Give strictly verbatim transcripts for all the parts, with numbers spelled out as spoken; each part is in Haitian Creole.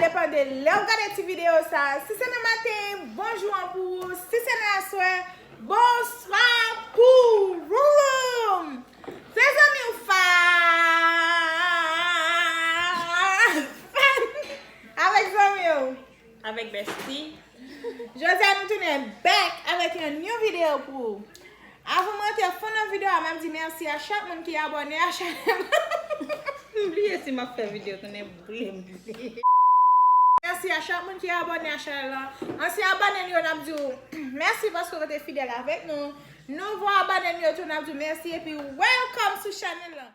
Depann de lè w gade ti videyo sa a. Si se nan maten, bonjou an pou ou. Si se nan aswè, bonswa pou ou. Se zanmi w Fa. Avèk zanmi w. Avèk Besti. Jodi a nou tounen back avèk yon new video pou ou. Avan m rantre fon nan videyo a, m ap di mèsi a chak moun ki abòne a chanèl la. M bliye si m ap fè videyo tounen boule m. Mèsi a chak moun ki abòne a chanèl la. Ansyen abòne nou yo, n ap di w mèsi paske w rete fidèl avèk nou. Nouvo abòne nou yo tou, n ap di w mèsi epi welcome sou chanèl la.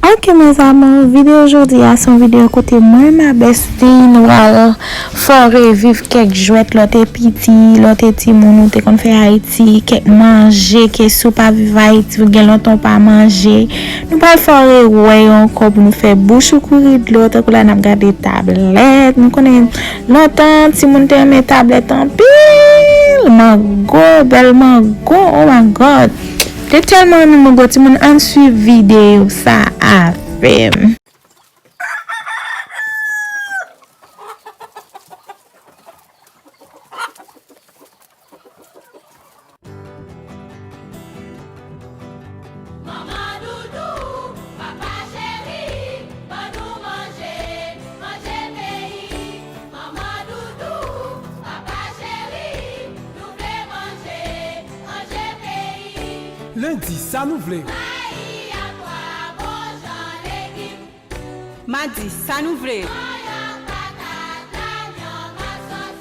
Ok mes amours, videyo jodi a se yon videyo kote mwen ma bestie nou pral fè w reviv kèk jwèt lè w te piti, lè w te timoun, ou te konn fè Ayiti, kèk manje ke si w pa viv Ayiti, ou gen lontan w pa manje. Nou pral fè w rewè yo ankò pou nou fè bouch ou kouri dlo, tankou la n ap gade tablèt, nou konnen lontan timoun te renmen tablèt anpil, mango, bèl mango, oh my God. Te tèlman renmen mango timoun, ann swiv videyo sa avè m. Manman doudou, papa cheri, ban nou manje, manje peyi. Manman doudou, papa cheri, nou vle manje, manje peyi. Lendi, sa nou vle. Mayi a twa bon jan legim. Madi, sa nou vle. Manyak, patat, lanyon, masos.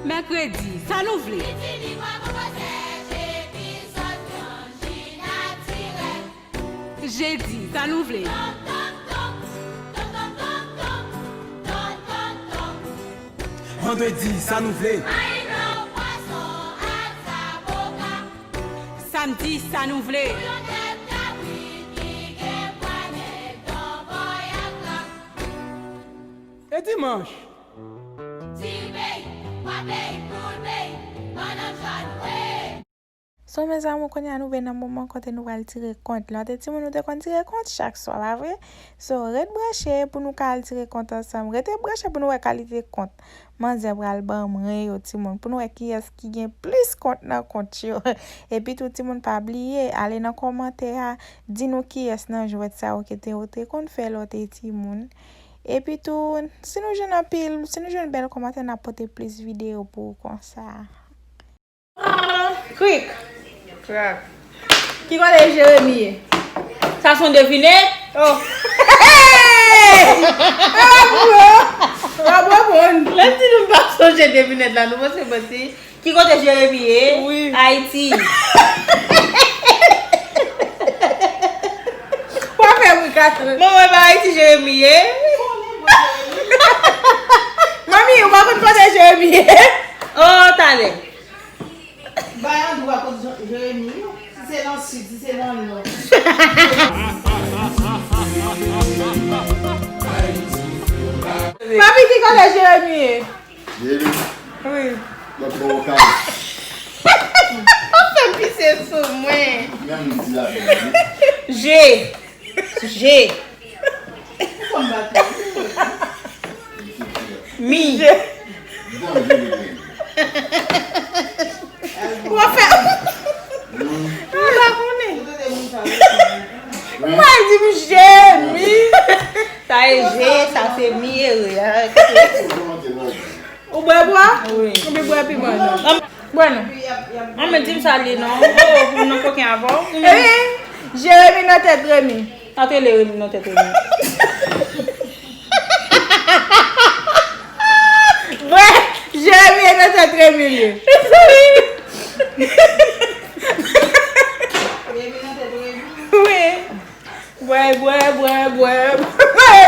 Mèkredi, sa nou vle. Pitimi, pwavwon, sèch, epi zònyon, ji natirèl. Jedi, sa nou vle. Tonm, tonm, tonm. Tonm, tonm, tonm, tonm. Tonm, tonm, tonm. Vandredi, sa nou vle. Mayi blan, pwason ak zaboka. Samdi, sa nou vle. Pou yon tèt kabrit ki gen pwa, nèg, donbòy ak krab. E dimanch? Ti peyi, pwa peyi, poul peyi, bannann jòn, wi. So, mes amours, kounye a nou vin nan moman kote nou pral tire kont. Lè w te timoun, nou te konn tire kont chak swa, pa vre? So, ret branche pou nou ka al tire kont ansanm. Rete branche pou nou wè kalite kont manzè pral ban mwen yo, timoun, pou nou wè kiyès ki gen plis kont nan kont yo. Epi tou, timoun, pa bliye, ale nan kòmantè a, di nou kiyès nan jwèt sa yo ke te, ou te konn fè lè w te timoun. Epi tou, si nou jwenn anpil, si nou jwenn bèl kòmantè, n ap pote plis videyo pou ou konsa. Krik. Krak. Ki kote Jeremi ye? Sa se yon devinèt? Oh. Bravo! Bravo, bon. Lè m di nou m pa sonje devinèt la, nou panse m manti. Ki kote Jeremi ye? Wi. Ayiti. Ou ap fè wi, Catherine. Manman, e pa Ayiti Jeremi ye? Manmi, ou pa konn kote Jeremi ye? Oh, talè. Bay andwa kot Jeremi, non. Si se nan sid, si se nan nò. Papi, ki kote Jeremi ye? Jeremi? Wi. Lòt bò kay. Ou fè m pise sou mwen. Menm di la. Je. Je. Mi. Ou ap fè. Mwen pa konnen. Mwen di m je, mi. Sa e je, sa se mi, e re a. Ou bwè bwa? Wi. Ou bwè piman, non? Bwè non. An, men di m sa li non. Oh, ou nan koken avè w? Eh, Jeremi nan tèt Remi. Sa te le Remi nan tèt Remi. Bwè, Jeremi nan tèt Remi li ye. Remi nan tèt Remi. Wi. Bwè, bwè, bwè, bwè.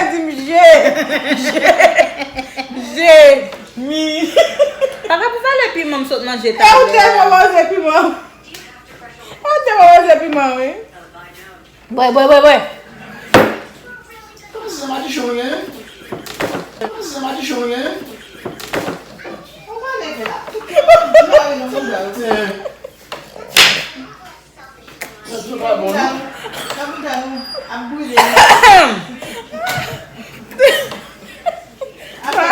Di m je, je, je, mi. Papa, pou valè piman m sot manje talè a. E ou te popoze piman. Ou te popoze piman, wi. Bwè, bwè, bwè, bwè. Kòman se sa madichon ye? Kòman se sa madichon ye? Ou pa nèg la. Sa tou pa bon, non? Kapital, kapital, ap brile. Apa,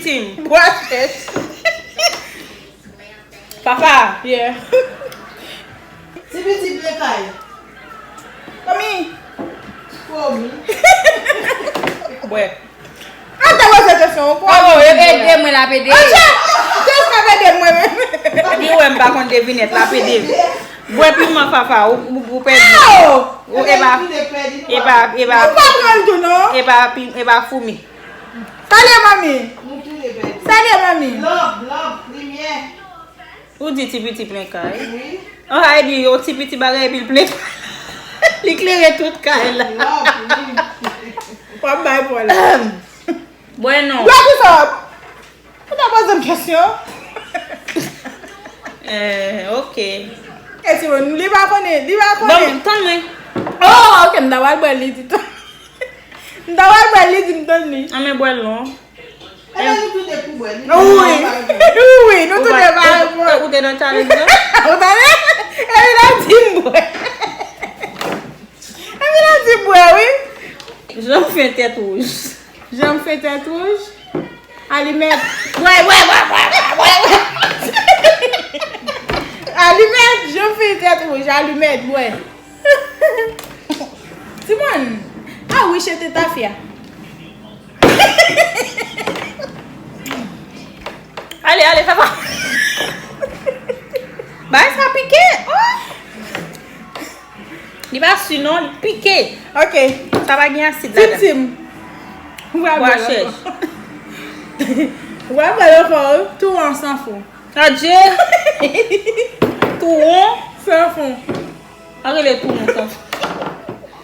Tim. Bwa chèch. Fafa. Yeah. Ti pitit men kay. Mami. Komi. Bwè. An te poze kesyon ankò. Oh, e- ede mwen, l ap ede. An te, te ap ede mwen menm. Li wè m pa konn devinèt, l ap ede m. Bwè piman, Fafa, ou, ou, ou pèdi. Ou e pa, e pa, e pa, ou pa pran l tou non. E pa pi- e pa foumi. Salye manmi. Nou tou de pèdi. Salye manmi. Love, love, limyè. Ou di ti piti plen kay. Wi. An, Heidi, yon ti piti bagay epi l plen kay. Li klere tout kay la. Love, wi. W ap bay pòl. Bwè non. Bwè ki sa w ap? Ou ta poze m kesyon. Eh, ok. E si bon, li pa konnen, li pa konnen. Bon, tann mwen. Oh, ok, m ta pral bwè l, li di tann. M ta pral bwè l, li di m tann li. An men bwè l non. Ebyen, nou tou de pou bwè. Wi. Wi, nou tou de pa repon. Ou te nan challenge la? Ou tande? Epi l ap di m bwè. Epi l ap di m bwè, wi. Jan m fè tèt wouj. Jan m fè tèt wouj. Alimèt. Bwè, bwè, bwè. Alimèt, jan m fè tèt wouj. Alimèt, bwè. Timoun. Ah wi, chete tafya. Ale, ale, sa va. Bay sa pike. Oh. Li pa si non, li pike. Ok. Sa pa gen asid ladan. Tim Tim. Ou pral bwè l ankò. Ou pral bwè l ankò, wi. Tou an san fon. Adje! Tou an san fon. An rele tou an san fon.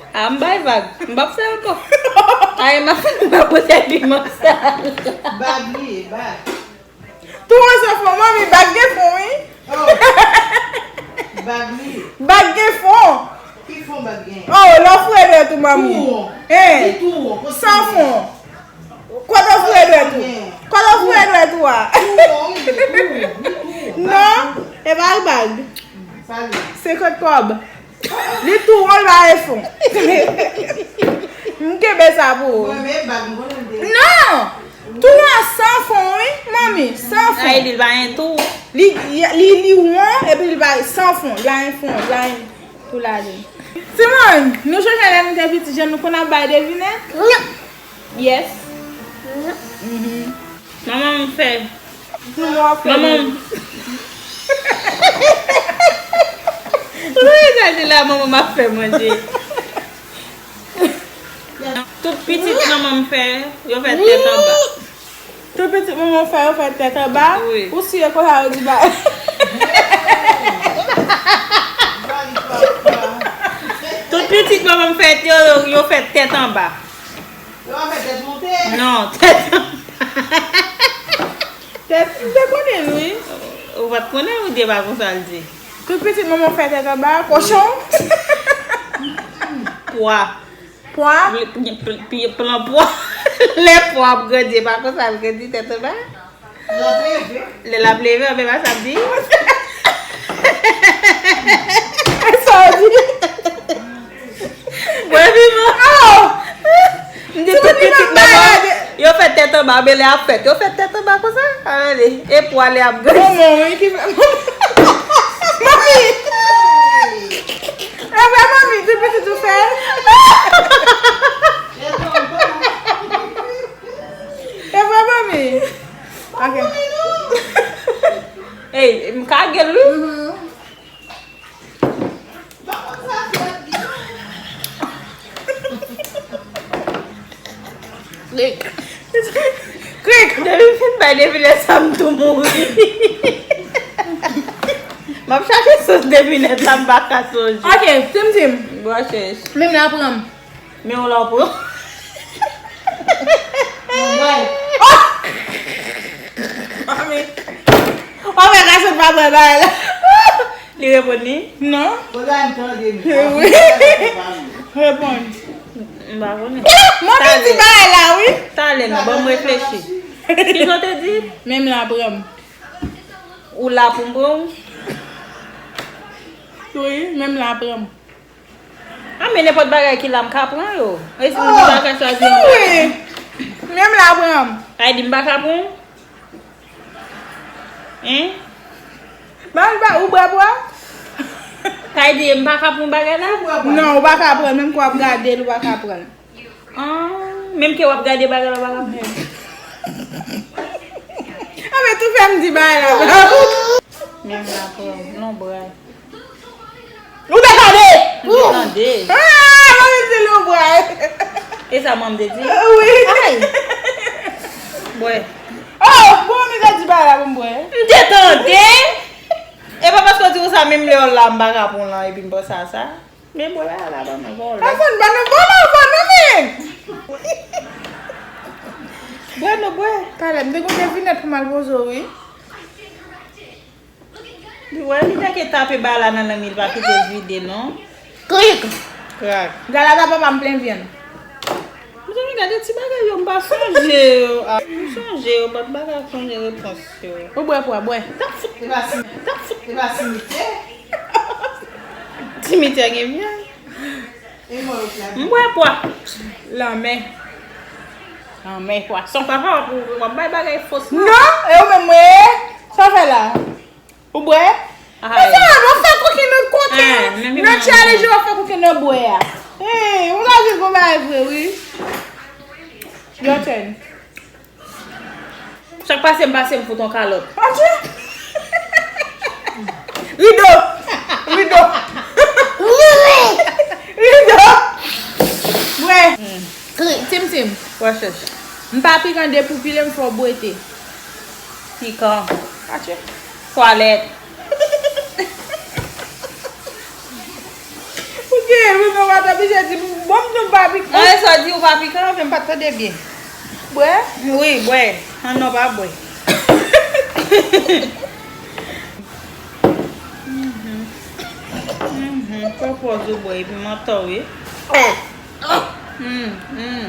A, m bay vag. M p ap fè ankò. Ay, m ap fè, m ap pote piman sa. Bag li ye, bag. Tou an san fon, manmi, bag gen fon, wi. Oh. Bag li. Bag gen fon. Ki fon bag gen? Oh, lè w foure dwèt ou, manmi. Tou an. Hein? Li tou an. San fon. Kote w foure dwèt ou? Kote w foure dwèt ou a? Tou an, wi, tou an, tou an. Non, e pa bag. Senkant kòb. Li tou won, li pa gen fon. M kenbe sa pou ou. Mwen menm bag m konnen m te. Non! Tou an san fon, wi, manmi, san fon. Ay, li pa gen tou. Li, li, li won, epi li pa san fon. Li pa gen fon, li pa gen tou ladan. Timoun, nou sonje lè nou te piti, jan nou konn ap bay devinèt? Yes. Mhm. Manman m fè. Manman m. Ou wè sa di la, manman m ap fè manje. Tout pitit manman m fè, yo fè tèt anba. Tout pitit manman w fè, yo fè tèt anba? Wi. Ou si e konsa yo di ba. Tout pitit manman m fè, yo, yo, yo fè tèt anba. Yo pa fè tèt monte? Non, tèt anba. Tèt, m te konnen l, wi. Ou pa t konnen, ou di e pa konsa l di. Tout pitit manman w fè tèt anba, kochon. Pwa. Pwa? Pi- pi- pi- Plan pwa. Lè pwa ap grandi, e pa konsa l grandi, tèt anba. Lè l ap leve, anben pa sa ap di. Sa w di? Bwè piman. Oh! M di tout pitit manman, yo fè tèt anba, men lè ap fèt, yo fè tèt anba konsa. Gade, e pwa lè ap grandi. Manman, wi, ki fè. Manmi! E vre, manmi, tout pitit ou fè? E vre, manmi? Ok. Ey, m ka gel, wi. Mhm. Krik. Krik. Depi m fin bay devinèt sa, m tou mouri. M ap chache sans devinèt la, m pa ka sonje. Ok, Tim Tim. Bwè chèch. Menm la pran m. Men w la w pran. Bon, bay. Oh! Mami. Ou pa ka sot pa pran bagay la. Li reponn li? Non. Kote a m tande m? Wi. Reponn. M pa konnen. Mwen vin di bagay la, wi. Talè non, ban m reflechi. Ki jan w te di? Menm la pran m. Ou la pou m pran w? Wi, menm la pran m. A, men nenpòt bagay ki la, m ka pran yo. E si m pa ka chwazi yon bagay? Wi. Menm la pran m. Ay di m pa ka pran w? Hein? Ba l ba ou bwè pou a? Sa vle di m pa ka pran bagay la? Non, ou pa ka pran, menm ke w ap gade l, ou pa ka pran. Ah, menm ke w ap gade bagay la, ou pa ka pran. Ah, men tou fè m di bagay la. Menm la, pran lonbray. Ou te tande? M te tande. Ah, manmi di lonbray. E sa manmi te di? Wi. Ay. Bwè. Oh, bon, manmi te di bagay la pou m bwè. M te tande. E pa paske w di konsa, menm lè w la, m pa ka pran w lan, epi m panse a sa. Men bwè bagay la, ban mwen vòlè. Pèsonn ban nou vòlè, ban nou men. Bwè nou bwè. Talè, m te gon devinèt pou m al poze w, wi. Li wè, li te ke tape bagay la nan lang li, li pa kite l vide, non. Krik! Krak. Gala ta papa m plen vyann. Mezanmi, gade ti bagay yo, m pa sonje yo. Ah, m sonje yo, but m pa ka sonje repons yo. Ou bwè pwa, bwè. T ap fout, t ap fout, t ap fout. Simitye gen vyann. M bwè pwa. Lanmè. Lanmè, pwason. Papa, w ap, w ap bay bagay fos la. Non, e ou menm, wi. Sa w fè la? Ou bwè? Ay. Mezanmi, nou fè koken, nou koken. Ah, men nou challenge, nou fè koken, nou bwè a. Hey, ou ta jis bon bagay vre, wi. Your turn. Sa k pase m pase m fout on kalòt. Adje! Rido! Rido! Rido! Bwè! Tim Tim. Wè chèch. M pa pikan depi w pile m fè w bwete. Pikan. Atye. Twalèt. Ou gen rezon, w pa t oblije di m, bon, m di w pa pikan. An, e sa w di ou pa pikan, men m pa t tande byen. Bwè? Wi, bwè. An non, pa bwè. Mhm. Mhm. Pran pòz ou bwè, epi mantò, wi. Mm, mm.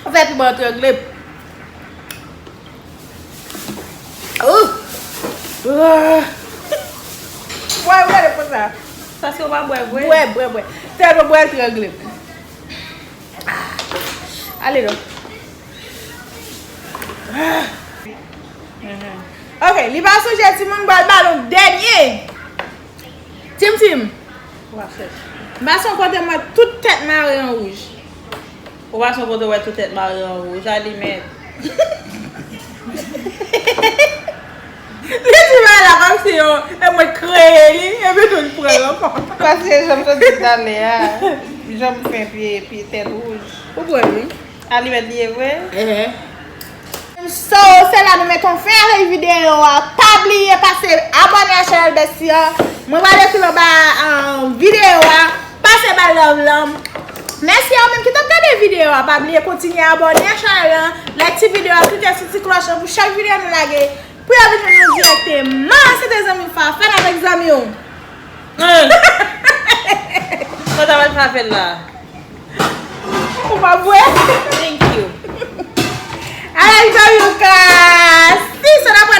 Ou fè piman trangle. Ou. Ah. Bwè, bwè, de konsa. Paske w pa bwè, bwè. Bwè, bwè, bwè. Tèlman bwè, l trangle. Ah. Ale non. Ah. Mhm. Ok, li pa sonje timoun bal balon dènye. Tim Tim. Ou pa chèche. M pase yon kote m wè tout tèt mare an wouj. Ou pase yon kote w wè tout tèt mare an wouj. Alimèt. Li di bagay la kòmsi yon, e mwen k kreye li, epi tou l pran l ankò. Paske jan m sot di talè a, jan m fè pye, pye tèt wouj. Ou pran li? Alimèt li ye vre? Ehe. So, se la nou met yon fen avèk videyo a. Pa bliye pase abòne a chanèl Bestie an. Mwen pral ekri anba, um, videyo a. Pase ba l love lan. Mèsi a ou menm ki t ap gade videyo a. Pa bliye kontinye abòne a chanèl lan. Like ti videyo a, klike sou ti klòch lan pou chak videyo nou lage pou yo vin jwenn nou dirèkteman. Se te zanmi w Fafèl avèk zanmi w. Hein. Sa w ta pral fè la? Ou pa bwè? Thank you. Alright, so you guys, si sa t ap wè